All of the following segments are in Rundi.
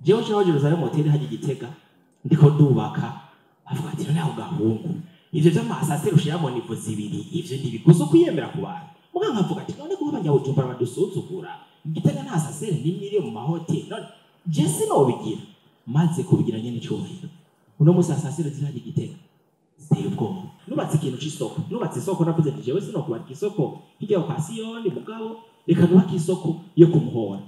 Jewe nshaka Jerusalem Hotel hajya Gitega, ndiko ndubaka, avuga ati: "None aho gahungu, ivyo vy'ama ascenseur ushiramo niveau zibiri, ivyo ntibiguze kwiyemera ku bantu?" Muga nkavuga ati: "None kuba Abanyabujumbura badusuzugura, Gitega nta ascenseur n'imwe iri mu mahoteli, none je sinobigira?" Maze kubigira nyene icubahiro, uno musi ascenseur ziri hajya Gitega ziteye ubwoba. Nubatse ikintu c'isoko, nubatse isoko, navuze nti: "Jewe sinokubaka isoko hirya kwa Siyoni, mugabo reka nubake isoko yo kumuhora."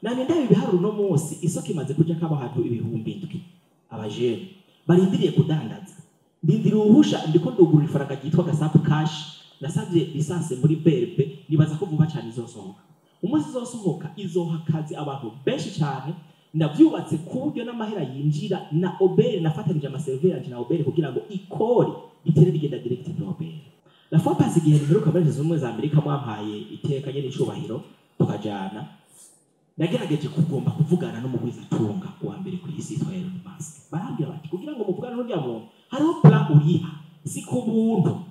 Nane ndaba ibiharuro, uno munsi isoko imaze kujako abantu 7000, abajene barindiriye kudandaza. Ndindiriye uruhusha, ndiko ndugurura ifaranga ryitwa Gasapu Cash. Nasabye licence muri BRB, nibaza ko vuba cyane izosohoka. Umunsi izosohoka, izoha akazi abantu benshi cyane. Ndavyubatse ku buryo n'amahera yinjira na OBR, nafatanije ama serveur yanje na OBR kugira ngo ikori ritere rigenda direct muri OBR. La fois passée, igihe mperuka muri Leta Zunze Ubumwe za Amerika, mwampaye iteka nyene icubahiro tukajana, nagerageje kugomba kuvugana n'umugwizatunga wa mbere ku isi yitwa Elon Musk. Barambwira bati: "Kugira ngo muvugane n'urya muntu, hariho plan uriha, si ku buntu,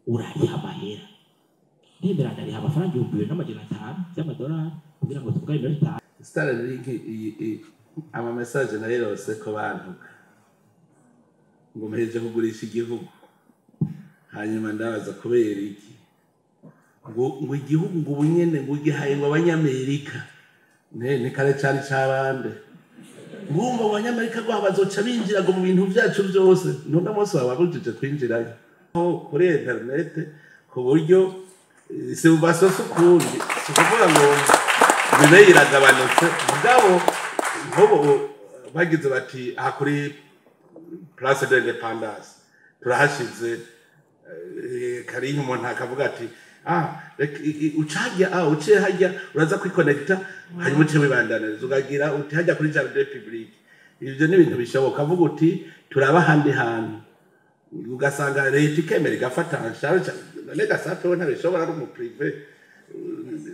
urariha amahera." Ndemera, ndariha amafaranga 2500 by'amadolari kugira ngo tuvugane iminota 5. Starlink iyi ama message nayirose ko bantuka ngo mpejeje kugurisha igihugu. Hanyuma ndabaza kubera iki, ngo igihugu ngo ubu nyene ngo gihaye ngo Abanyamerika. Ne ni kare cari cabande, ngumva ngo Abanyamerika ngo bazoca binjira ngo mu bintu vyacu vyose. None munsi wababujije kwinjirayo aho kuri internet ku buryo si basosa ukundi, si ukuvuga ngo bibe iragabanutse. Mugabo nk'ubu bagize bati: "Aha kuri Place de l'Indépendance turahashize." Karinya umuntu akavuga ati: "Ah, reka uca hajya, ah, uciye hajya uraza kwikonekita, hanyuma uciye wibandaniriza ukagira uti hajya kuri jardin public." Ivyo ni ibintu bishoboka. Avuga uti: "Turaba ahandi hantu," ugasanga leta ikemera igafata en charge. None Gasape we ntabishobora, ari umu privé,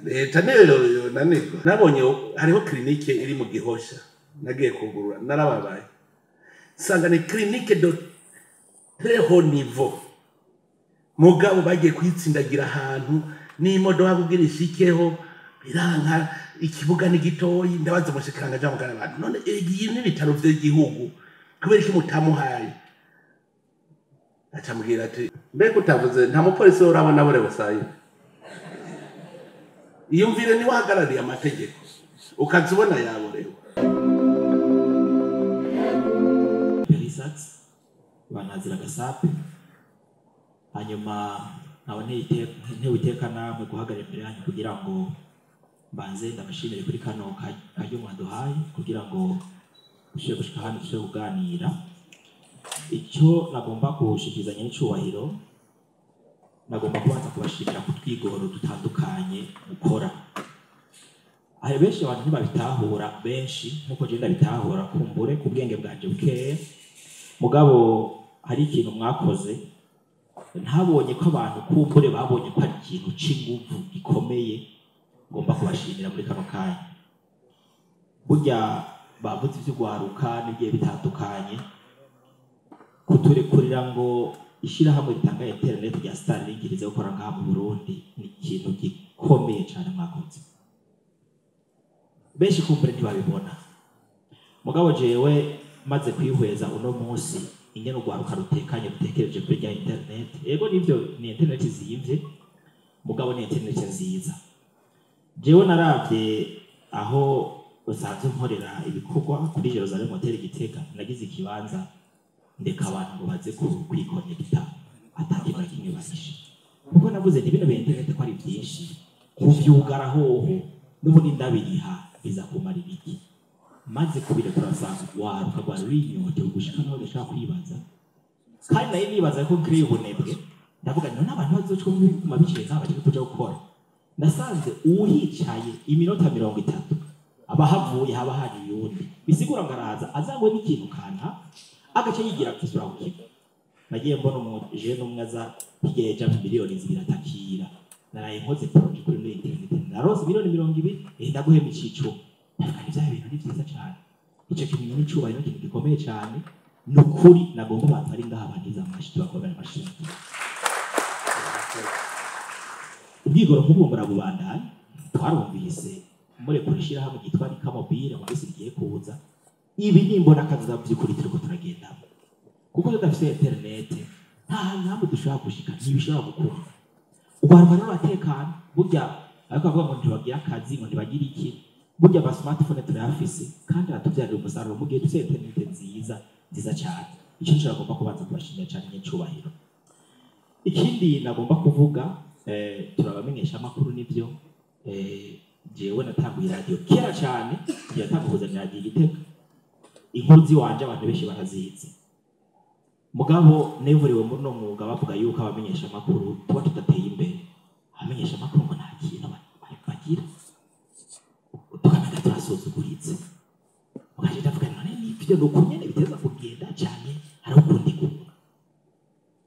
leta niyo yonanirwa. Nabonye hariho clinique iri mu Gihosha, nagiye kugurura, narababaye, nsanga ni clinique de très haut niveau, mugabo bagiye kuyitsindagira ahantu n'imodoka kugira ishikeho biranka, ikibuga ni gitoyi. Ndabaza umushikiranganje w'amagara abantu: "None iyi n'ibitaro vy'igihugu, kubera iki mutamuhaye?" Acambwira ati: "Mbega utavuze, nta mupolisi urabona burewe sayi iyumvire, niwe ahagarariye amategeko, ukaza ubona yaborewe." Perisat banazira Gasape. Hanyuma nkaba ntewe iteka namwe guhagarara imbere yanyu kugira ngo mbanze ndabashimire kuri kano karyo mwaduhaye kugira ngo dushobore gushika hano, dushobore kuganira. Icyo nagomba gushyikirizanya n'icyubahiro, nagomba kubanza kubashimira ku twigoro dutandukanye mukora. Aha benshi abantu ntibabitahura, benshi nkuko je ndabitahura, kumbure ku bwenge bwanje bukeya. Mugabo hari ikintu mwakoze ntabonye ko abantu kumbure babonye ko ari ikintu c'inguvu gikomeye, ngomba kubashimira muri kano kanya. Burya bavuze ivy'ugwaruka n'ibigiye bitandukanye, kuturekurira ngo ishirahamwe ritanga internet rya Starlink rize gukora ngaha mu Burundi ni ikintu gikomeye cane mwakoze. Benshi kumbure ntibabibona, mugabo jewe maze kwihweza uno munsi ingene urwaruka rutekanye, rutekereje kuri rya internet. Ego nivyo, ni internet zimvye, mugabo ni internet nziza. Jewe naravye aho usanzwe nkorera ibikorwa kuri Jerusalem Hotel Gitega, nagize ikibanza ndeka abantu ngo baze kwikonekita ata kintu na kimwe bahishe, kuko navuze nti bino bya internet ko ari byinshi, kuvyugara hoho n'ubundi ndabiriha, biza kumarira iki? Maze kubirekura, nsanga urwaruka rwari runyotewe gushika naho gashaka kwibaza. Kandi nayo nibaza ko nkiriye ubunebwe, ndavuga nti: "None abantu bazoca biguma bicaye ngaha baje kuja gukora?" Nasanze uhicaye iminota 30 aba havuye, haba hari uyundi, bisigura ngo araza azangwe n'ikintu kana agaca yigira gusura ku kigo. Nagiye mbona umujene umwe aza hirya yeja 2 miliyoni atakira: "Naraye nkoze projet kuri muri internet, narose miliyoni 20, ndaguhema icicumi." Ndavuga nti: "Vya bintu ni vyiza cane." Ico kintu n'icubahiro, ni ikintu gikomeye cane. Ni ukuri nagomba abantu bari ngaha bangize amashi, tubakomera amashi. Ubwigoro nk'ubwo murabubandanya. Twarumvise murekura ishirahamwe ryitwa Rika Mobile mu minsi rigiye kuza. Ibi ni imbona kazoza by'ukuri turiko turagendamo, kuko tudafise internet nta hantu hamwe dushobora gushika, ntibishobora gukura. Urwaruka rero ruratekana burya, ariko bavuga ngo ntibagira akazi, ngo ntibagira iki. Burya ama smartphone turayafise kandi aratubyarira umusaruro mu gihe dufise internet nziza nziza cyane. Icyo nico nagomba kubanza kubashimira cyane n'icyubahiro. Ikindi nagomba kuvuga, turabamenyesha amakuru nibyo. Jewe natanguye radio kera cyane, yatanguye kuzana radio Igitega. Inkuru ziwanje abantu benshi barazizi, mugabo nevuriwe muri no mwuga bavuga yuko abamenyesha amakuru tuba tudateye imbere, abamenyesha amakuru ngo nta kintu bagira, tukamenya turasuzuguritse. Ugaje ndavuga, none nivyo, ni uku nyene biteza kugenda cyane, hari ukundi kuntu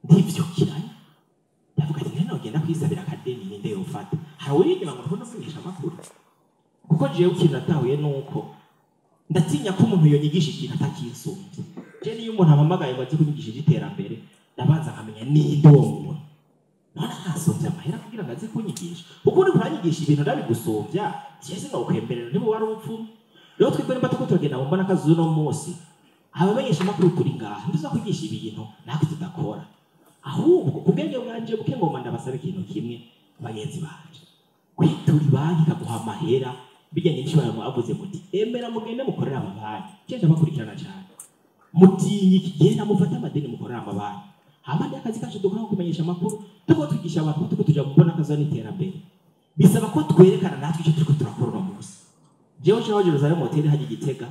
ndivyukiranya. Ndavuga ati none nogenda kwisabira akadeni, ninde yofata? Hari uri inyuma ngo ntumenyesha amakuru? Kuko jewe ikintu natahuye nuko ndatinya ko umuntu yonyigisha ikintu atakinsumbye. Je niyo umuntu ampamagaye ngo aze kunyigisha iby'iterambere, ndabanza nkamenya ninde uwo muntu. None nasumbye amahera kugira ngo aze kunyigisha? Kuko uriko uranyigisha ibintu ndabigusumbya, jewe sinokwemerera, niba wari ubupfumu. Rero twebwe nimba turiko turagenda mu mbona akazi uno munsi, abamenyesha amakuru turi ngaha, ntituza kwigisha ibintu natwe tudakora. Ahubwo ku bwenge bwanje buke, ngoma ndabasaba ikintu kimwe, bagenzi banje: kwitura banki ikaguha amahera bijyanye n'icyo mwavuze, muti emera mugende mukorere amabanki. Je ndabakurikirana cyane, mutinye ikigenda mufate amadeni mukorere amabanki. Hamande y'akazi kacu dukora ko kumenyesha amakuru, tuko twigisha abantu ko tuko tuja mu mbona akazi n'iterambere, bisaba ko twerekana natwe icyo turiko turakora uno munsi. Jewe nshiraho Jerusalem Hotel hajya Igitega,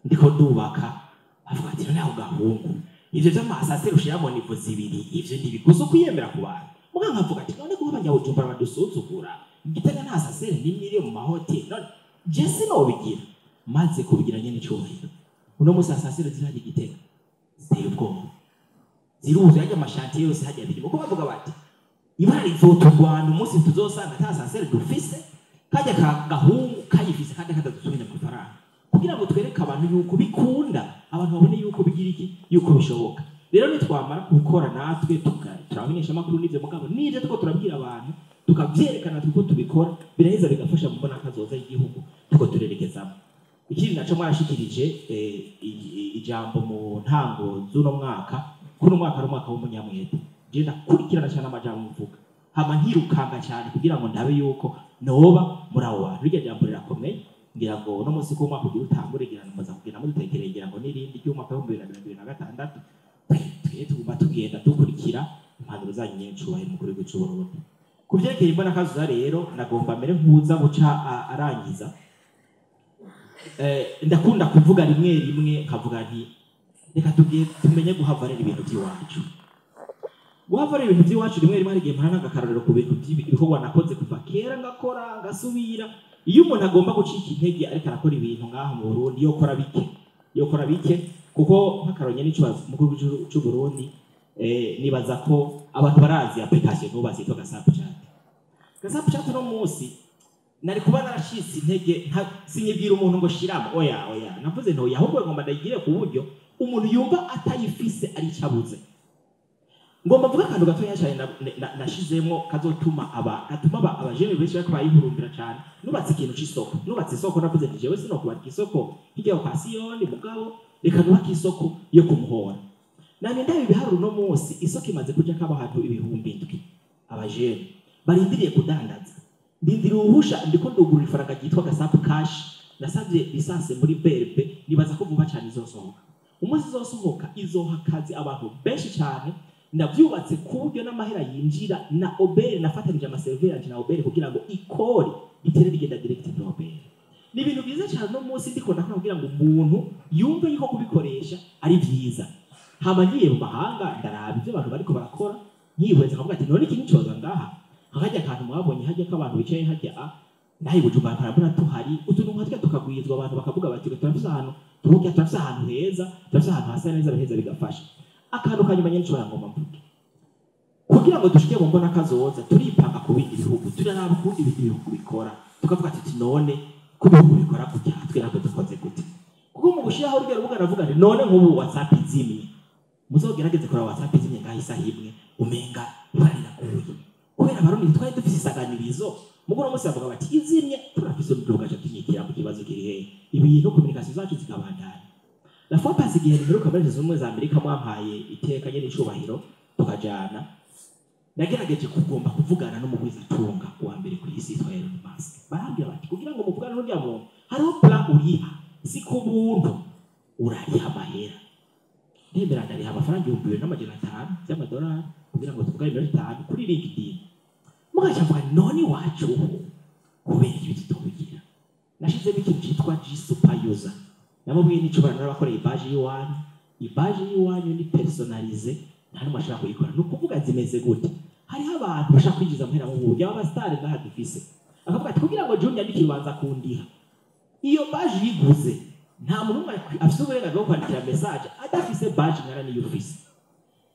ndiko ndubaka, bavuga ati none ako gahungu, ivyo vy'ama ascenseur ushiramo niveau zibiri, ivyo ntibiguze kwiyemera ku bantu? Muga nkavuga ati none kuba abanyabujumbura badusuzugura, Igitega nta ascenseur n'imwe iri mu mahoteli, none je sinobigira? Maze kubigira nyene icyubahiro, uno munsi ascenseur ziri hajya Igitega ziteye ubwoba, ziruzuye hajya, ama chantier yose hajya birimo, kuko bavuga bati ibara rizotugwana umunsi tuzosanga ata ascenseur dufise, kajya ka gahungu kayifise kandi katadusubiza amafaranga. Kugira ngo twereke abantu yuko bikunda, abantu babone yuko bigira iki, yuko bishoboka. Rero nitwamara gukora natwe turamenyesha amakuru n'ivyo, mugabo n'ivyo tuko turabwira abantu tukavyerekana tuko tubikora, biraheza bigafasha mu mbona kazoza y'igihugu tuko turerekezamo. Ikindi naco, mwarashikirije ijambo mu ntango z'uno mwaka, kuno mwaka ari umwaka w'umunyamwete. Je ndakurikirana cyane amajambo mvuga, hama nkirukanga cyane kugira ngo ndabe yuko noba muri abo bantu. Rirya jambo rirakomeye. Ngira ngo uno munsi ko umwaka ugira utangure, ngira ngo muza kugenda mudutekereye, ngira ngo n'irindi ry'umwaka w'2026, twe tuguma tugenda dukurikira impanuro zanyu nyene, cubahiro umukuru w'igihugu c'u Burundi. Ku vyerekeye imbonakazoza rero, nagomba mbere nkuza guca arangiza. Ndakunda kuvuga rimwe rimwe nkavuga nti reka tugiye tumenye guhavarira ibintu by'iwacu, guhavarira ibintu by'iwacu. Rimwe rimwe hari igihe mpana n'agakarorero ku bintu by'ibikorwa nakoze kuva kera, ngakora ngasubira. Iyo umuntu agomba gucika intege ariko arakora ibintu ngaha mu Burundi, yokora bike, yokora bike, kuko nk'akaronye n'ico mukuru w'igihugu c'u Burundi, nibaza ko abantu barazi application nubatse yitwa Gasapu Chat. Gasapu Chat no munsi nari kuba narashitse intege sinyibwira umuntu ngo shiramo, oya oya, navuze ntoya, ahubwo ngomba ndayigire ku buryo umuntu yumva atayifise ari icabuze. Ngomba mvuga akantu gatoya cyane nashizemwo kazotuma aba gatuma abajene benshi bariko bayihurumbira cyane. Nubatse ikintu c'isoko, nubatse isoko, navuze nti jewe sinokubaka isoko hirya yo kwa Siyoni, mugabo reka nubake isoko yo kumuhora. Nane ndabe ibiharuro, uno munsi isoko imaze kujako abantu 7000, abajene barindiriye kudandaza. Ndindiriye uruhusha, ndiko ndugurura ifaranga ryitwa Gasapu Cash. Nasabye licence muri BRB, nibaza ko vuba cyane izosohoka. Umunsi izosohoka izoha akazi abantu benshi cyane. Ndavyubatse ku buryo n'amahera yinjira na OBR, nafatanije ama serveur yanje na OBR kugira ngo ikori ritere rigenda direct muri OBR. Ni ibintu byiza cyane. No munsi ndiko ndakora kugira ngo umuntu yumve yuko kubikoresha ari byiza. Hama ngiye mu mahanga, ndaraba ibyo abantu bariko barakora, nkihweza nkavuga ati none iki nicoza ngaha? Hakajya akantu mwabonye hajya ko abantu bicaye hajya a naho i Bujumbura ntarabona tuhari utuntu nka twe, tukagwizwa, abantu bakavuga bati turafise ahantu turuhuka, turafise ahantu heza, turafise ahantu hasa neza. Biraheza bigafasha. Akantu kanyuma nyine nshobora ngomba mvuge, kugira ngo dushike mu mbona kazoza, turipanga ku bindi bihugu, turaraba uko ibindi bihugu bikora, tukavuga ati none ko ibihugu bikora gutya, twe natwe dukoze gute? Kuko mu gushyiraho urugero rubuga, navuga nti none nk'ubu WhatsApp izimye, muzogerageze kuraba WhatsApp izimye ngaho isaha imwe, umenga ibara riraguye, kubera Abarundi twari dufise isaganirizo. Mugo uno munsi bavuga bati izimye, turafise urubuga tunyikira mu kibazo kiri hehe, ibintu communication zacu zikabandanya. La fois passée, igihe mperuka muri Leta Zunze Ubumwe za Amerika, mwampaye iteka nyene icubahiro tukajana, nagerageje kugomba kuvugana n'umugwizatunga wa mbere ku isi yitwa Elon Musk. Barambwira bati kugira ngo muvugane n'urya muntu hariho plan uriha, si ku buntu, urariha amahera. Ndemera ndariha amafaranga 2500 by'amadolari kugira ngo tuvugane iminota 5 kuri LinkedIn. Mugaca mvuga, none iwacu ubu kubera iki tutobigira? Nashizemo ikintu cyitwa G super user. Namubwiye n'icubahiro n'abakoreye ibaje y'iwanyu. Ibaje y'iwanyu ni personnalisé, nta n'umwe ashobora kuyikora. Ni ukuvuga zimeze gute? Hariho abantu bashaka kwinjiza amahera mu buryo aba basitari ngaha dufise, akavuga ati kugira ngo Junior yandike ibanza kundiha. Iyo baje uyiguze, nta muntu n'umwe afise uburenganzira bwo kwandikira message adafise baje ingana n'iyo ufise.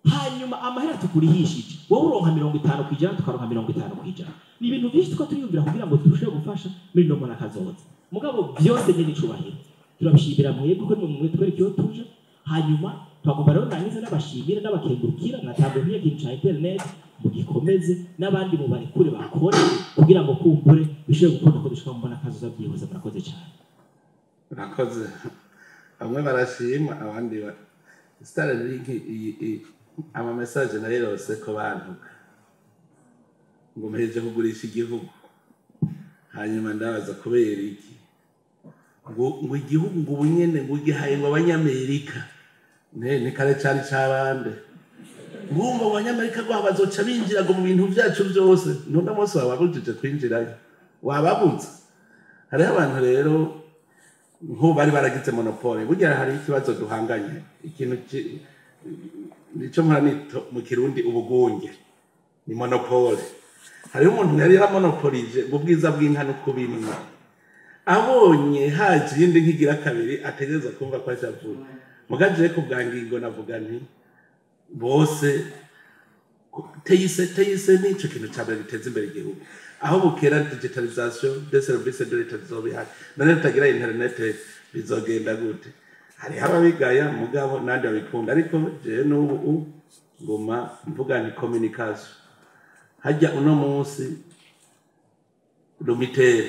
Hanyuma amahera tukurihishije, wowe uronka 50%, tukaronka 50%. Ni ibintu byinshi tuko turiyumvira kugira ngo turusheho gufasha muri no mbona kazoza. Mugabo byose nyine icubahiro turabishimira mwebwe ko nimwe twereka iyo tuje. Hanyuma twagomba rero nangize n'abashimira n'abakengurukira natabwe nk'iyo kintu ca internet mugikomeze, n'abandi mubarekure bakore kugira ngo kumbure bishobore gukunda ko dushika mu mbona kazoza byihuza. Murakoze cyane. Urakoze. Bamwe barashima, abandi ba Starlink. Iyi ama message nayirose ko bantuka ngo mpejeje kugurisha igihugu. Hanyuma ndabaza kubera iki? Ngo igihugu ngo ubu nyene ngo ugihaye ngo abanyamerika. Ne ni kare cari cabande ngumva ngo abanyamerika ngo bazoca binjira ngo mu bintu vyacu vyose. None munsi wababujije kwinjirayo, wababuze. Hariho abantu rero nk'ubu bari baragize monopole. Burya hari ikibazo duhanganye, ikintu nico mpora nita mu Kirundi ubugunge, ni monopole. Hariho umuntu yari yaramonopolije ngo ubwiza bw'inka no kubimwa, abonye haje iyindi nkigira kabiri ategereza kumva ko ashavuye. Mugaje ku bwa ngingo navuga nti bose teyise nico kintu ca mbere giteza imbere igihugu. Aho bukera digitalisation des services de l'État zobihari, none tutagira internet bizogenda gute? Hariho ababigaya, mugabo nandi babikunda. Ariko jewe n'ubu nguma mvuga nti communication hajya uno munsi Lumitel,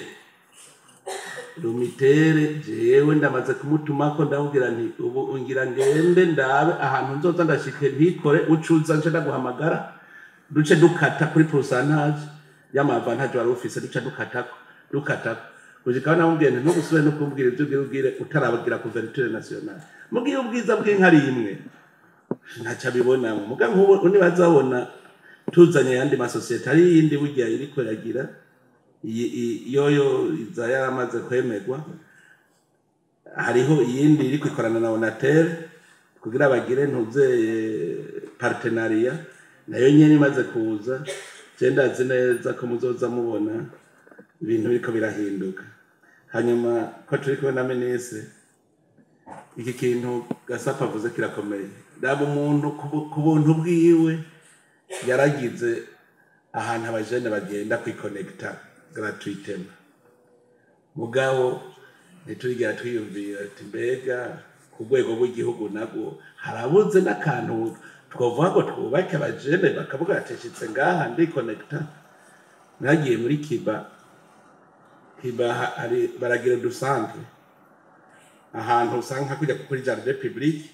Lumitel jewe ndamaze kumutumako, ndamubwira nti ubu ngira ngende ndabe ahantu nzoza ndashike ntikore ucuza nce ndaguhamagara, duce dukata kuri pourcentage y'ama avantage wari ufise, duce dukatako dukatako gushika aho namubwiye nti ntugusubire no kumbwira ibyo ugira ubwire utarabagira couverture nationale. Mugihe ubwiza bw'inka ari imwe ntaco abibonamo. Muga nk'ubu nibazabona tuzanye ayandi masosiyete, ari iyindi burya iriko iragira yoyo iza yaramaze kwemerwa. Hariho iyindi iriko ikorana na Onatel kugira bagire ntuzeye partenariat, nayo nyene imaze kuza, je ndazi neza ko muzoza mubona ibintu biriko birahinduka. Hanyuma ko turi kumwe na minisitiri, iki kintu Gasapa avuze kirakomeye. Raba umuntu ku buntu bwiwe yaragize ahantu abajene bagenda kwikonekita gratuitement, mugabo ntiturigera twiyumvira ati mbega ku rwego rw'igihugu nabwo harabuze n'akantu twovuga ngo twubake abajene bakavuga ati nshitse ngaha ndikonekita. Nagiye muri Kiba, Kiba hari baragira udusantre ahantu usanga nka kujya kuri jardin public,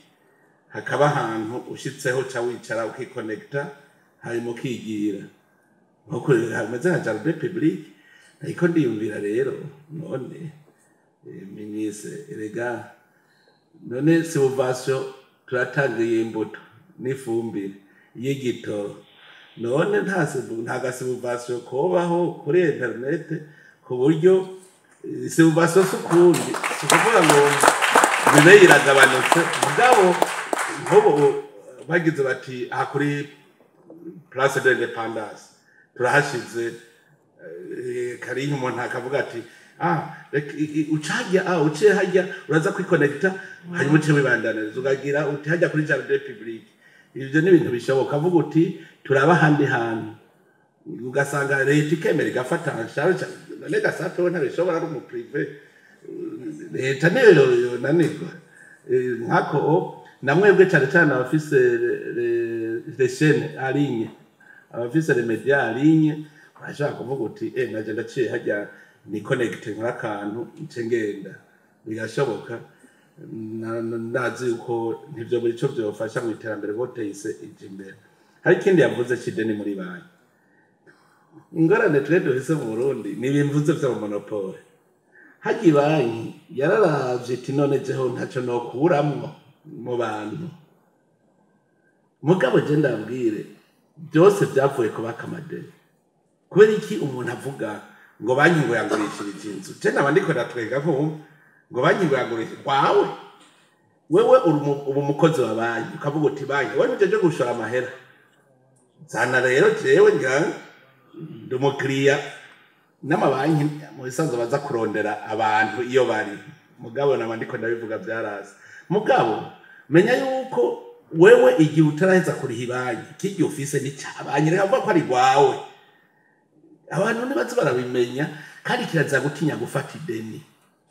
hakaba ahantu ushitseho uca wicara ukikonekita hanyuma ukigira nko hameze nka jardin public. Ariko ndiyumvira rero none ministre, erega none subvention turatanga y'imbuto n'ifumbire y'igitoro, none nta ga subvention kobaho kuri internet ku buryo subvention si ukundi, si ukuvuga ngo bibe iragabanutse. Mugabo nk'ubu bagize bati aha kuri Place de l'Indépendance turahashize kariya, umuntu akavuga ati ah reka ucajya ah uciye hajya uraza kwikonekita hanyuma uciye wibandaniriza ukagira uti hajya kuri jardin public. Ibyo ni ibintu bishoboka. Avuga uti turaba ahandi hantu, ugasanga leta ikemera igafata en charge. None Gasape we ntabishobora, ari umu privé, leta niyo yonanirwa. Nkako namwebwe cyane cyane abafise les chaînes en ligne, abafise les médias en ligne, urashobora kuvuga uti naje ndaciye hajya ni connect nkora akantu nce ngenda, bigashoboka. Ndazi yuko ntivyo buri ico vyofasha mu iterambere boteyise ija imbere. Hari ikindi yavuze c'ideni muri banki. Ingorane twe duhise mu Burundi ni ibimvuze vya monopole. Harya banki yararavye iti none jeho ntaco nokuramwo mu bantu. Mugabo je ndabwire byose vyavuye kubaka amadeni. Kubera iki umuntu avuga ngo banki ngo yangurishirije inzu? Je naba ndiko ndatwenga nkumva ngo banki ngo yangurishirije kwawe. Wewe uri umukozi wa banki ukavuga uti banki wewe ujeje gushora amahera. Zana rero jewe ngira ndi umukiriya. N'amabanki mu bisanzwe baza kurondera abantu iyo bari. Mugabo naba ndiko ndabivuga byarasa. Mugabo menya yuko wewe igihe utaraheza kuriha ibanki kirya ufise ni ca banki, reka kuvuga ko ari rwawe. Abantu ntibaza barabimenya, kandi kirazira gutinya gufata ideni.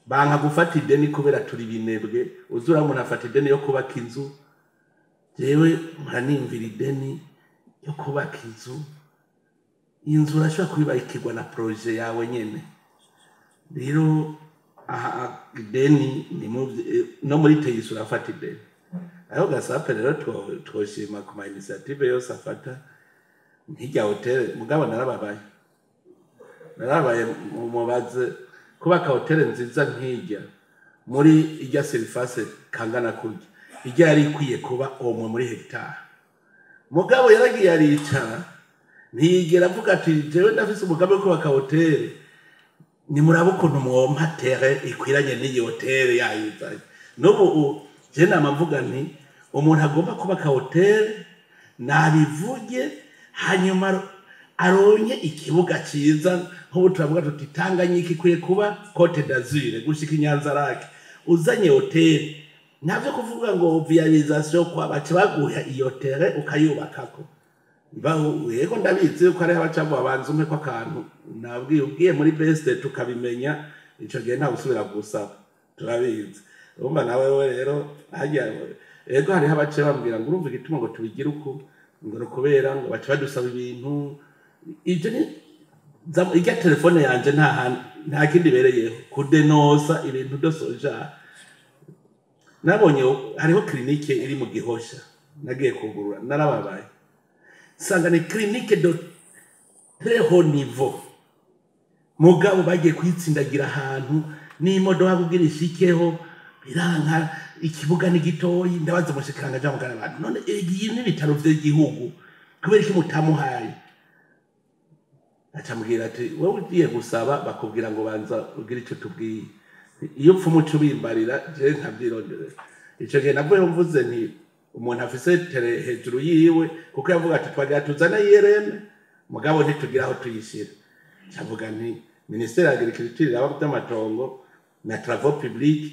Banka gufata ideni kubera turi binebwe. Uzura umuntu afata ideni yo kubaka inzu. Jewe muranimvira ideni yo kubaka inzu. Inzu urashobora kuyubakirwa na projet yawe nyene. Rero aha ideni ni no muri teyisi urafata ideni. Aho gasape rero twoshima ku ma initiative yose afata nk'irya hotel. Mugabo narababaye. Narabaye mubaze kubaka hotel nziza nk'irya muri irya surface kangana kurya. Irya yari ikwiye kuba omwe muri hectare. Mugabo yaragiye aricara ntiyigera avuga ati jewe ndafise umugambi wo kubaka hotel, nimurabe ukuntu mwompa terre ikwiranye n'iyi hotel yayizanye. N'ubu je nama mvuga nti umuntu agomba kubaka hotel nabivuge, hanyuma aronye ikibuga ciza. Nk'ubu turavuga tuti Tanganyika ikwiye kuba Côte d'Azur gushika Inyanza Lake. Uzanye hotel ntavyo kuvuga ngo viabilisation kwa baca baguha iyo terre ukayubakako. Yego ndabizi yuko hariho abacavuga banza umpe ko akantu nabwiye ubwiye muri best tukabimenya ico gihe nta gusubira gusaba turabizi. Urumva nawe we rero harya yego hariho abace bambwira ngo urumva igituma ngo tubigire uku ngo nukubera ngo baca badusaba ibintu. Ivyo ni irya telefone yanje nta kindi ibereyeho kudenosa ibintu dosoja. Nabonye hariho clinique iri mu Gihosha nagiye kugurura narababaye. Sanga ni clinique de très haut niveau. Mugabo bagiye kwitsindagira ahantu n'imodoka kugira ishikeho biranka, ikibuga ni gitoyi. Ndabaza umushikiranga cyangwa mugana abantu none iyi ni ibitaro vy'igihugu kubera iki mutamuhaye? Acambwira ati wowe ugiye gusaba bakubwira ngo banza ugire ico tubwiye, iyo upfa umuco ubimbarira je nkavyirondera. Ico gihe navuye mvuze nti umuntu afise tere hejuru yiwe, kuko yavuga ati twagira tuzane IRM mugabo ntitugira aho tuyishira. Cavuga nti ministère ya agriculture iraba by'amatongo na travaux publics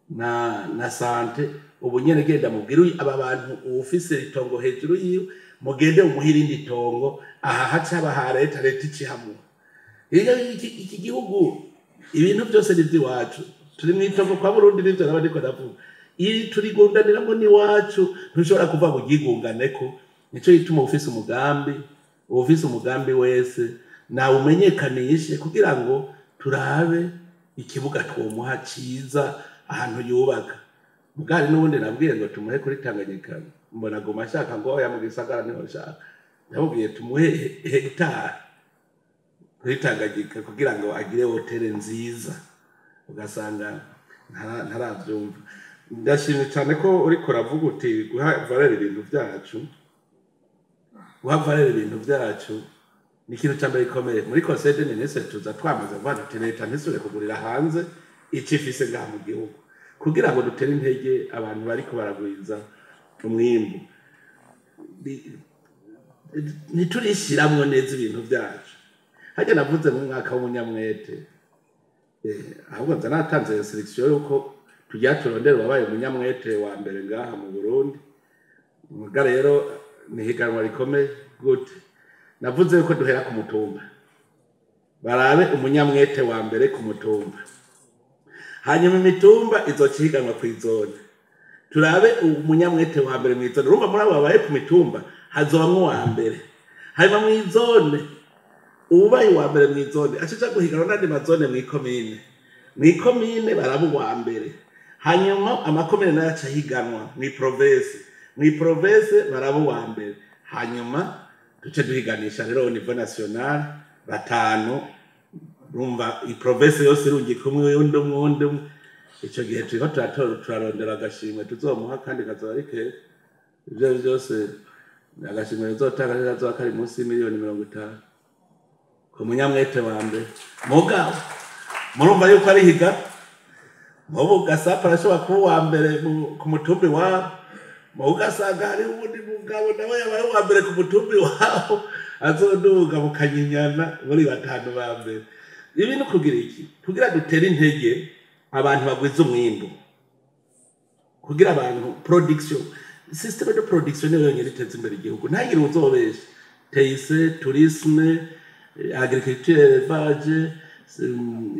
na santé, ubu nyene genda mubwire aba bantu ufise itongo hejuru yiwe mugende umuhe irindi tongo aha haca aba leta, leta icihamwe. Iki gihugu ibintu byose ni iby'iwacu, turi mu itongo kwa Burundi nivyo naba ndiko ndavuga. Iri turigundaniramo n'iwacu, ntushobora kuva ngo uryiguganeko. Nico gituma ufise umugambi wese nawe umenyekanishe kugira ngo turabe ikibuga twomuha ciza ahantu yubaka. Mugari n'ubundi nabwiye ngo tumuhe kuri Tanganyika, mbona aguma ashaka ngo oya mu gisagara niho nshaka. Ndamubwiye tumuhe hegitari kuri Tanganyika kugira ngo agire hoteli nziza, ugasanga ntaravyumva. Ndashimye cyane ko uriko uravuga uti guha valeur ibintu byacu. Guha valeur ibintu byacu ni ikintu cya mbere gikomeye. Muri conseil des ministres tuza twamaze kuvuga tuti leta ntisubire kugurira hanze ico ifise ngaha mu gihugu, kugira ngo dutere intege abantu bariko baragwiza umwimbu. Ntiturishiramwo neza ibintu byacu. Harya navuze mu mwaka w'umunyamwete, ahubwo nza natanze instruction yuko tujya turondera uwabaye umunyamwete wa mbere ngaha mu Burundi. Muga rero ni higanwa rikomeye gute. Navuze yuko duhera ku mutumba, barabe umunyamwete wa mbere ku mutumba, hanyuma imitumba izoca ihiganwa kw'izone, turabe umunyamwete wa mbere mw'izone. Urumva muri abo babaye ku mitumba hazobamwo uwa mbere, hanyuma mw'izone ubaye uwa mbere mw'izone aca aja guhiganwa n'andi mazone mw'ikomine, mw'ikomine baraba uwa mbere, Hanyuma amakomine nayo aca ahiganwa mw'iprovince, mw'iprovince baraba uwa mbere, hanyuma duce duhiganisha rero au niveau national batanu. Urumva iprovince yose irungika umwe, undi umwe, undi umwe. Ico gihe turiko turatora, turarondera agashimwe tuzomuha, kandi kazoba ari keza. Ivyo vyose agashimwe kazotanga kazoba kari munsi y'imiliyoni 50 ku munyamwete wa mbere. Mugabo murumva yuko ari higa. Mubu Gasapa arashobora kuba uwa mbere ku mutumbi wabo, mubu ugasanga hariho uwundi mugabo nawe yabaye uwa mbere ku mutumbi wabo, azoduga mukanyinyana muri batanu ba mbere. Ibi ni kugira iki? Kugira dutere intege abantu bagwiza umwimbu, kugira abantu production, système de production niyo yonyine iteza imbere igihugu. Ntagire uzobesha TIC, tourisme, agriculture, élevage,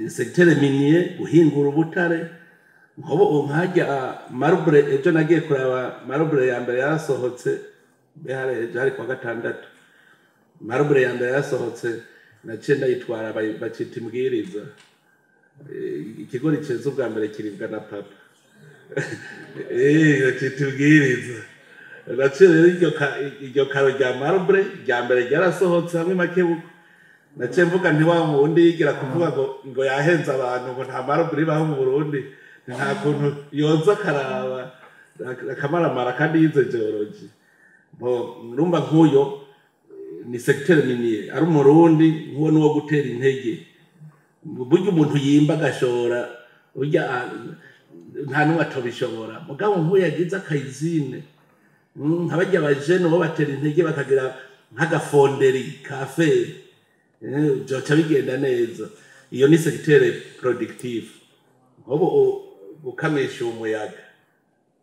secteur minier, guhingura ubutare. Nkobo nkajya marbre, ejo nagiye kuraba marbre ya mbere yarasohotse. Behare ejo hari kuwa gatandatu, marbre ya mbere yarasohotse, naciye ndayitwara, bacita imbwiriza. Ikigori ceza ubwa mbere kiribwa na papa, bacita imbwiriza. Naciye rero iryo karo rya marbre rya mbere ryarasohotse hamwe makebuko. Naciye mvuga nti wa wundi yigira kuvuga ngo yahenze abantu ngo nta marbre ibaho mu Burundi, nta kuntu yoza akaraba akamaramara kandi yize géologie. Bo urumva nk'uyo ni secteur minier, ari umurundi, nk'uwo nuwo gutera intege. Burya umuntu yimba agashora, burya nta n'umwe atobishobora. Mugabo nk'uyo yagize akayizine, nka barya bajene bo batera intege bakagira nk'aga fonderie ka fer, byoca bigenda neza. Iyo ni secteur productive. Nk'ubu gukamisha umuyaga,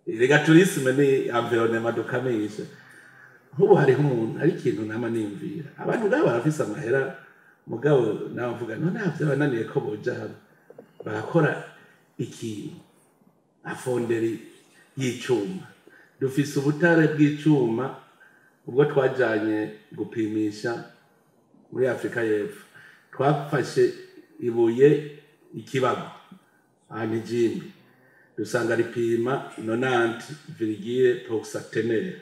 rega tourisme ni environnement dukamisha. Nk'ubu hariho umuntu, hari ikintu nama nimvira, abantu ngabo barafise amahera, mugabo nawe mvuga none vyabananiye ko boja hamwe bagakora ikintu nka fonderie y'icuma. Dufise ubutare bw'icuma, ubwo twajanye gupimisha muri Afurika y'Epfo, twafashe ibuye ikibago ahantu ijimbi, dusanga ripima 90,% teneur.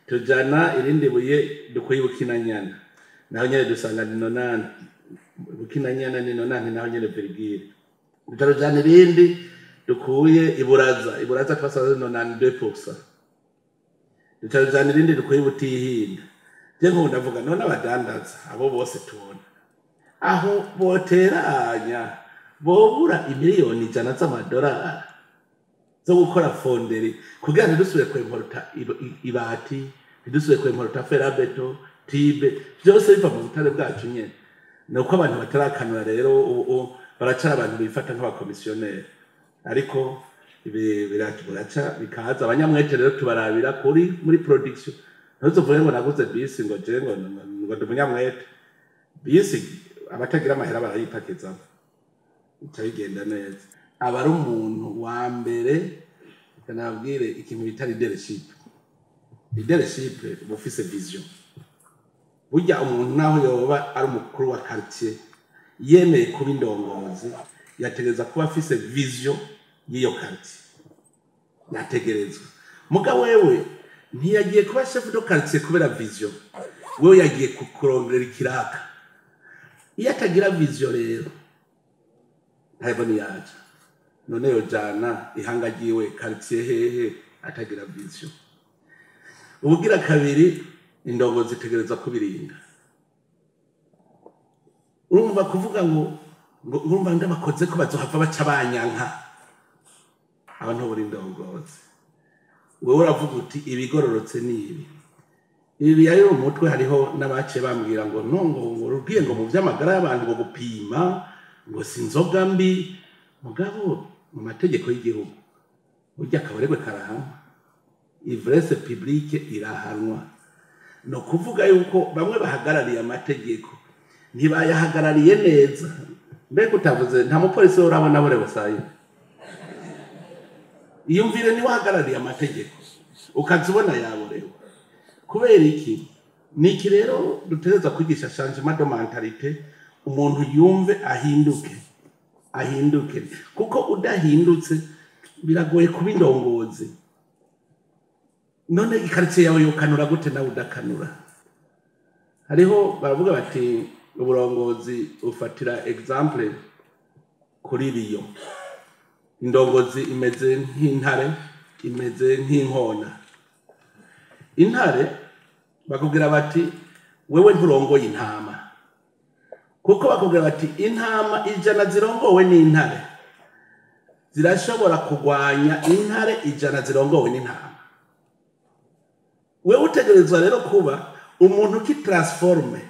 Tujana irindi buye dukuye Bukinanyana, naho nyene dusanga ni 90, Bukinanyana ni 90 naho nyene virgule. Tutarujana irindi dukuye Iburaza, Iburaza twasanze 92%. Tutarujana irindi dukuye Butihinda. Je nkunda ndavuga none abadandaza abo bose tubona aho boteranya bobura imiliyoni 100 z'amadolari zo gukora fonderie kugira ntidusubire kwimporta ibati, ntidusubire kwimporta fer à béton, tube, byose biva mu butare bwacu nyene. Ni uko abantu batarakanura rero, ubu baracara abantu bifata nk'abakomisiyoneri, ariko ibi biraca bikaza. Abanyamwete rero tubarabira kuri muri production. Ntuzovuge ngo naguze bisi ngo je ngo ndi umunyamwete. Bisi abatagira amahera barayipakizamo, bica bigenda neza. Aba ari umuntu wa mbere. Reka nababwire ikintu bita leadership. Leadership uba ufise vision. Burya umuntu naho yoba ari umukuru wa quartier, yemeye kuba indongozi, yategereza kuba afise vision y'iyo quartier, yategerezwa. Muga wewe ntiyagiye kuba chef de quartier kubera vision, wewe yagiye kukurondera ikiraka. Iyo atagira vision rero ntabwo niyaja. None yojana ihanga ryiwe, quartier hehe, atagira vision? Ubugira kabiri, indongozi zitegerezwa kubirinda. Urumva kuvuga ngo urumva ndabakoze ko bazohava baca banyanka, aba ntubura indongozi. Wewe uravuga uti ibigororotse ni ibi. Ibi biyayura umutwe. Hariho n'abaciye bambwira ngo no ngo rubwiye ngo mu vy'amagara y'abantu ngo gupima ngo si inzoga mbi. Mugabo mu mategeko y'igihugu burya akabaregwe karahanwa, ivresse publique irahanwa. Ni ukuvuga yuko bamwe bahagarariye amategeko ntibayahagarariye neza. Mbega utavuze nta mupolisi urabona burewe sayi iyumvire niwe ahagarariye amategeko, ukaza ubona yaborewe kubera iki? Ni iki rero dutegereza kwigisha? Changement de mentalité, umuntu yumve ahinduke, ahinduke, kuko udahindutse Biragoye kuba indongozi. None ikaritiye yawe yokanura gute nawe udakanura? Hariho baravuga bati uburongozi ufatira exemple kuri biyo. Indongozi imeze nk'intare, imeze nk'inkona. Intare bakubwira bati wewe nturongoye intama, kuko bakubwira bati intama 100 zirongowe n'intare zirashobora kugwanya intare 100 zirongowe n'intama. Wewe utegerezwa rero kuba umuntu ki transforme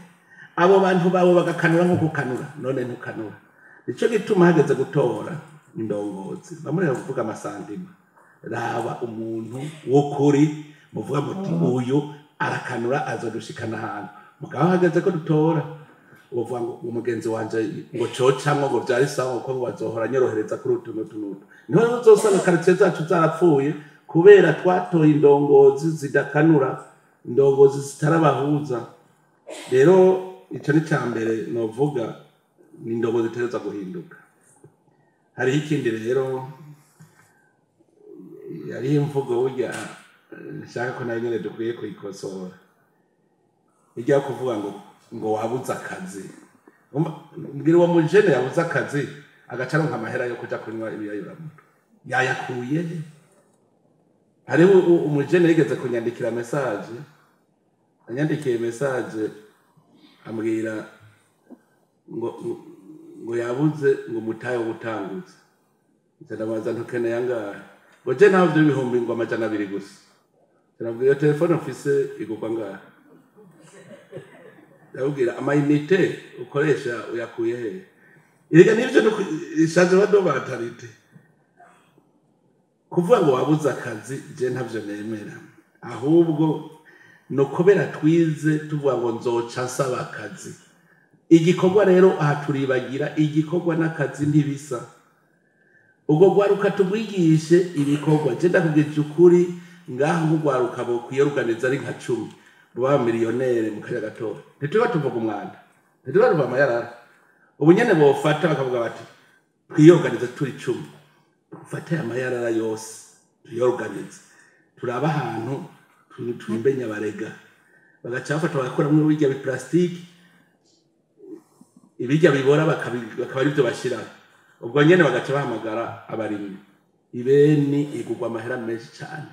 abo bantu bawe bagakanura nko kukanura, none ntukanura. Nico gituma hageze gutora indongozi bamureka kuvuga amasandima. Raba umuntu w'ukuri muvuga muti uyu arakanura azodushikana ahantu. Mugabo hageze ko dutora uvuga ngo umugenzi wanje ngo cocamwo ngo vyari sawa kuko ngo azohora anyorohereza kuri utu n'utu n'utu. Niho uzosanga quartier zacu zarapfuye kubera twatoye indongozi zidakanura, indongozi zitarabahuza. Rero ico ni ca mbere novuga, ni indongozi zitegerezwa guhinduka. Hariho ikindi rero, hariho imvugo burya nshaka ko nayo nyene dukwiye kuyikosora, ijya kuvuga ngo wabuze akazi. Mbwira uwo mujene yabuze akazi agaca aronka amahera yo kuja kunywa ibiyayuramutwe, yayakuye he? Hariho umujene yigeze kunyandikira message, anyandikiye message ambwira ngo yabuze ngo mutaye gutanguza. Ndabaza ntukeneye angahe? Ngo je ntabyo 200,000 gusa. Ndabwira telefone mfise igurwa angahe? Ndabwira amayinite ukoresha uyakuye he? Erega nivyo no ishaje bado batarite. Kuvuga ngo wabuze akazi je ntavyo nemera, ahubwo no kubera twize tuvuga ngo nzoca nsaba akazi. Igikorwa rero aha turibagira igikorwa n'akazi ntibisa. Ubwo rwaruka tugwigishe ibikorwa. Je ndakubwije ukuri, ngaha nk'urwaruka bokwiyoruganiza ari nka 10 buba miliyonere mu kanya gatoya. Ntituba tuvuga umwanda, ntituba tuvuga amayarara. Ubu nyene bofata bakavuga bati twiyoruganize turi 10, dufate amayarara yose tuyoruganize, turaba ahantu twimbe Nyabarega, bagaca bafata bagakuramwo ibirya biplastike, ibirya bibora bakaba arivyo bashiraho. Ubwo nyene bagaca bahamagara abarimyi. Ibeni igurwa amahera menshi cane,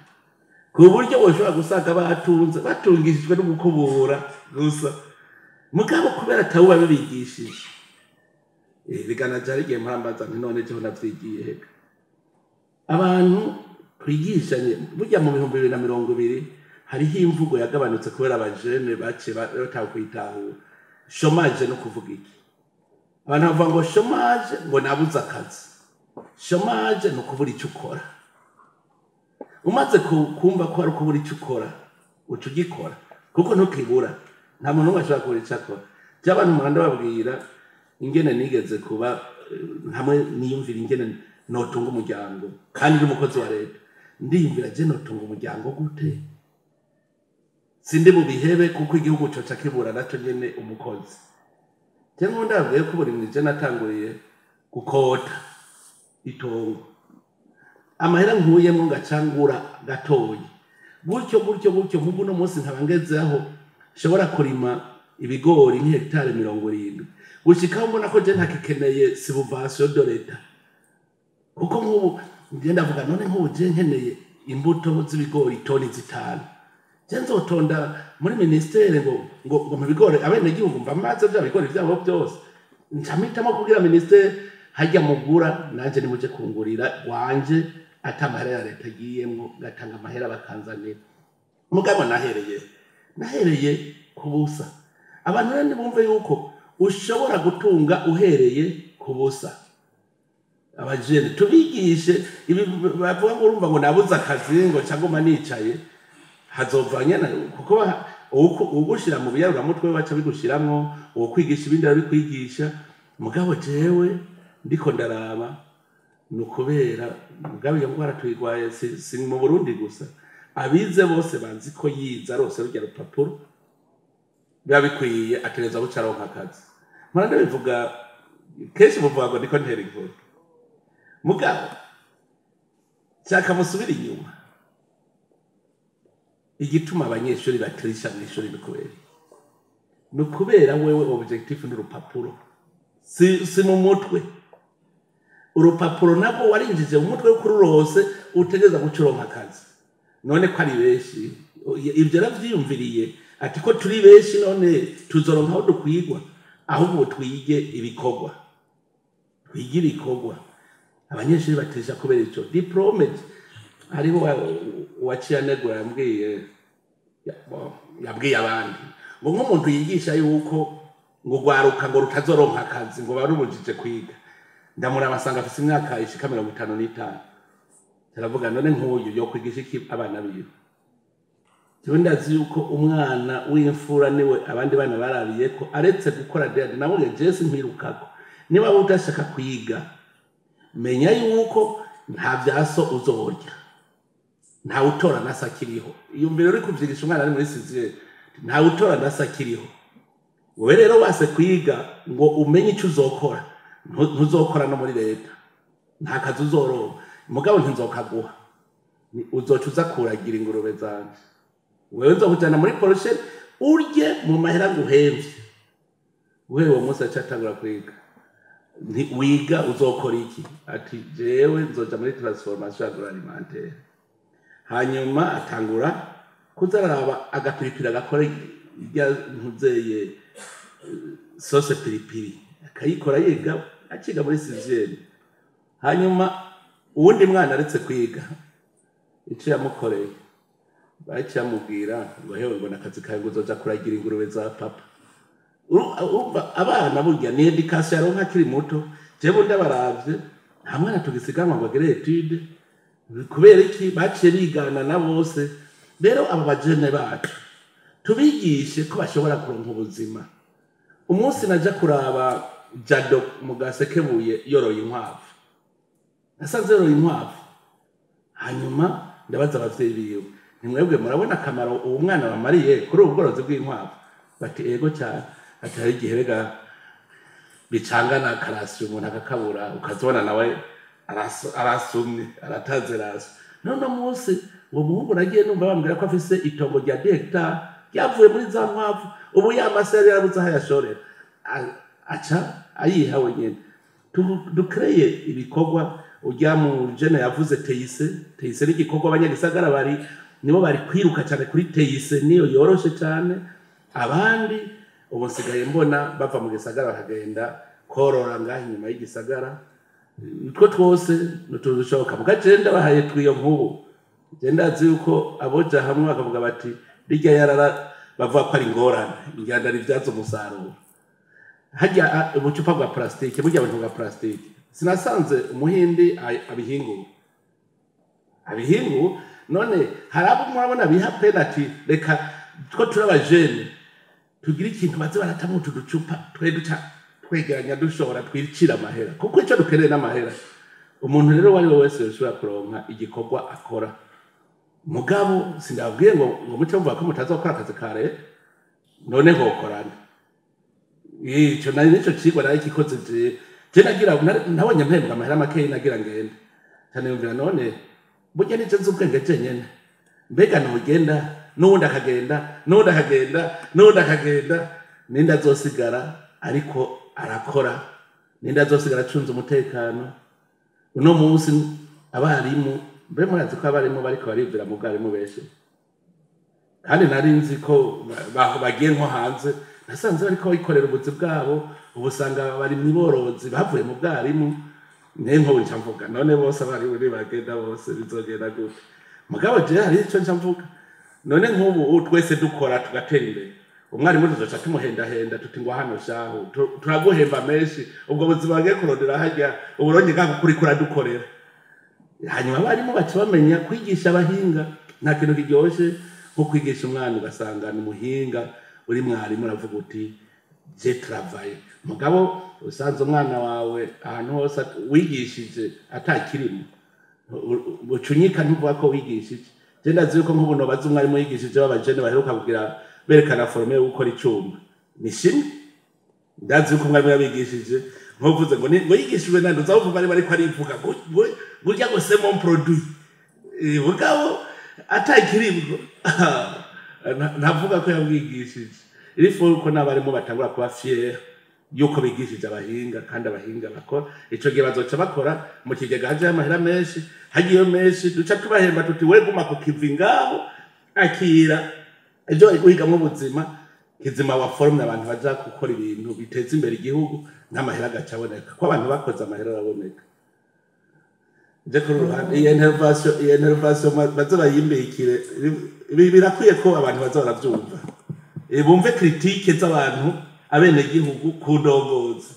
ku buryo woshobora gusanga batunze batungishijwe no gukubura gusa, mugabo kubera atawuba bibigishije. Bigana jari igihe mpambaza nti none jeho navyigiye hega. Abantu twigishanye burya mu 2020 hariho imvugo yagabanutse kubera abajene bace batakwitahura. Chômage no kuvuga iki? Abantu bavuga ngo chômage ngo nabuze akazi. Chômage no kubura icyo ukora. Umaze kumva ko ari kubura icyo ukora, uca ugikora kuko ntukibura. Nta muntu n'umwe ashobora kubura icyo akora. By'abantu muranda babwira ingene nigeze kuba hamwe niyumvira ingene notunga umuryango kandi ndi umukozi wa leta. Ndiyumvira je notunga umuryango gute? Sindi mu bihebe kuko igihugu coca kibura naco nyene umukozi. Je nkunda ndabwiye ko buri mwije natanguriye gukota itongo, amahera nkuyemwo ngacangura gatoyi gutyo gutyo gutyo. Mugu no munsi nkaba ngezeho nshobora kurima ibigori nk'hectare 70, gushikaho mbona ko je ntakikeneye subvention de l'État. Kuko nk'ubu nje ndavuga none nk'ubu je nkeneye imbuto z'ibigori toni 5, je nzotonda muri ministere ngo mu bigori abene gihugu mba maze bya bigori byabo byose. Ncamitamo kugira ministere hajya mugura nanje nimuje kungurira wanje atamahera ya leta giyemwo, gatanga amahera bakanzanira. Mugabo nahereye kubusa. Abantu rero nibumve yuko ushobora gutunga uhereye kubusa. Abajene tubigishe ibi bavuga ngo urumva ngo nabuze akazi ngo cyangwa nicaye hazovanye na kuko ugushira mu biyaruramutwe baca bigushiramwo, uwo kwigisha ibindi arabikwigisha. Mugabo jewe ndiko ndaraba nukubera mugabo iyo ngwara tuyigwaye si mu Burundi gusa, abize bose banzi ko yiza rose rujya rupapuro biba bikwiye atereza buca aronka akazi. Mpora ndabivuga kenshi, muvuga ngo ndiko ntera inkuru, mugabo Shaka musubire inyuma. Igituma abanyeshuri batirisha mu ishuri ni kubera, ni ukubera wewe objectif n'urupapuro, si mu mutwe. Urupapuro nabwo warinjije mu mutwe kuri rwose, utegereza guca uronka akazi. None ko ari benshi, ibyo yaravyiyumviriye ati ko turi benshi, none tuzoronka aho dukwigwa? Ahubwo twige ibikorwa, twige ibikorwa. Abanyeshuri batesha kubera ico diplôme. Hariho uwaciye anegura, yambwiye yabwiye abandi ngo nk'umuntu yigisha yuko ngo rwaruka ngo rutazoronka akazi, ngo barubujije kwiga. Ndamuraba asanga afise imyaka ishika 55. Turavuga, none nk'uyu yo kwigisha iki abana biwe? Jewe ndazi yuko umwana w'imfura niwe abandi bana barabiye ko aretse gukora dede. Nawe jesi nkwirukako, niba udashaka kwiga, menya yuko nta vyaso uzorya, ntawe utora na akiriho. Iyo mbere uri kuvyigisha umwana ari muri sixième, ntawe utora na akiriho. Wowe rero wase kwiga ngo umenye icyo uzokora, ntuzokora no muri leta, nta kazi uzoronka. Mugabo ntinzokaguha, uzoca uza kuragira ingurube zanje. Wewe nzokujana muri poroshe, urye mu mahera nguhemvye. Guhera uwo munsi aca atangura kwiga. Nti wiga uzokora iki? Ati jewe nzoja muri transformation agroalimentaire. Hanyuma atangura kuza araraba agapiripiri, agakora irya ntuzeye sauce piripiri, akayikora yiga, akiga muri sixième. Hanyuma uwundi mwana aretse kwiga, ico yamukoreye, baciye amubwira ngo hewe, ngo nakazi kawe, ngo uzoja kuragira ingurube za papa. Urumva abana burya ni éducation yaronka akiri muto. Jewe ndabaravye, nta mwana tugisiganwa ngo agere étude. Kubera iki? Baciye bigana na bose. Rero aba bajene bacu tubigishe ko bashobora kuronka ubuzima. Umunsi naja kuraba Jado mu Gasekebuye yoroye inkwavu, nasanze yoroye inkwavu. Hanyuma ndabaza abavyeyi biwe, ntimwebwe murabona akamaro uwo mwana bamariye kuri ubu bworozi bw'inkwavu? Bati ego cyane. Ati hari igihe rega bicangana akarasiyo, umuntu akakabura, ukazibona nawe arasumye, arataze raso. None munsi uwo muhungu nagiye numva bambwira ko afise itongo rya 2 hectares ryavuye muri za nkwavu. Ubu ya mase yari yarabuze aho ayashorera, aca ayiha wenyene. Dukreye ibikorwa. Ujya mu jene yavuze TIC. TIC ni igikorwa abanyagisagara bari nibo bari kwiruka cyane kuri TIC, niyo yoroshe cyane. Abandi ubu nsigaye mbona bava mu gisagara bakagenda korora ngaho inyuma y'igisagara. Utwo twose nutuntu dushoboka. Muga jewe ndabahaye twiyo nk'ubu, je ndazi yuko aboja hamwe bakavuga bati rirya yarara bavuga ko ari ingorane, inganda rivyaza umusaruro. Harya ubucupa bwa plastique, burya buntu bwa plastique, sinasanze umuhindi abihingura, abihingu. None hari abo murabona biha penalty? Reka two turi abajene tugira ikintu baze baratamwo utu ducupa, twe duca twegeranya, dushobora twicira amahera, kuko icyo dukeneye n'amahera. Umuntu rero uwo ari we wese yoshobora kuronka igikorwa akora. Mugabo sindababwiye ngo muce muvuga ko mutazokora akazi ka leta. None hokorana ico nari nico cigwa nari kikoze. Je nagira nabonye mpembwa amahera makeyi, nagira ngende cyane. Yumvira, none burya nije nzi ubwenge jenyene? Mbega nogenda, n'uwundi akagenda, n'uwundi akagenda, n'uwundi akagenda, ninde azosigara ariko arakora? Ninde azosigara acunze umutekano? Uno munsi abarimu, mbe murazi ko abarimu bariko barivira mu bwarimu benshi? Kandi nari nzi ko bagiye nko hanze, nasanze bariko bikorera ubuzi bwabo. Ubu usanga abarimyi borozi bavuye mu bwarimu. Niyo nk'ubu nca mvuga, none bose abarimu nibagenda bose bizogenda gute? Mugabo jewe hari ico nca mvuga, none nk'ubu twese dukora tugatera imbere, umwarimu tuzoca tumuhendahenda tuti ngo hano shahu turaguhemba menshi, ubwo buzima bagiye kurondera harya uburonye bwako kuri kuradukorera. Hanyuma abarimu baca bamenya kwigisha abahinga. Nta kintu kiryoshe nko kwigisha umwana ugasanga ni umuhinga. Uri mwarimu uravuga uti je travaille. Mugabo usanze umwana wawe ahantu hose wigishije atakirimo, ucunyika, ntuvuga ko wigishije. Je ndazi yuko nk'ubu nobaza umwarimu yigishije b'abajene baheruka kugira berekana forme yo gukora icuma, ni shimwe. Ndazi yuko umwarimu yabigishije, nkuvuze ngo ngo yigishijwe nande, uzavuga bari bariko arivuga ngo burya ngo c'est mon produit. Mugabo atakiribwo ntavuga ko yabwigishije. Il faut ko n'abarimu batangura kuba fier yuko bigishije abahinga, kandi abahinga bakora. Ico gihe bazoca bakora mu kigega, hajayo amahera menshi. Hagiyeyo menshi, duca tubahemba tuti: "We guma ku kivi ngaho, akira ejo bari guhigamwo ubuzima kizima." Wa forme abantu baja gukora ibintu biteza imbere igihugu, n'amahera agaca aboneka, ko abantu bakoze amahera araboneka. Je kuri uruhande, iyi intervention baze bayimbikire. Ibi birakwiye ko abantu baza baravyumva, bumve critique z'abantu, abenegihugu ku ndongozi.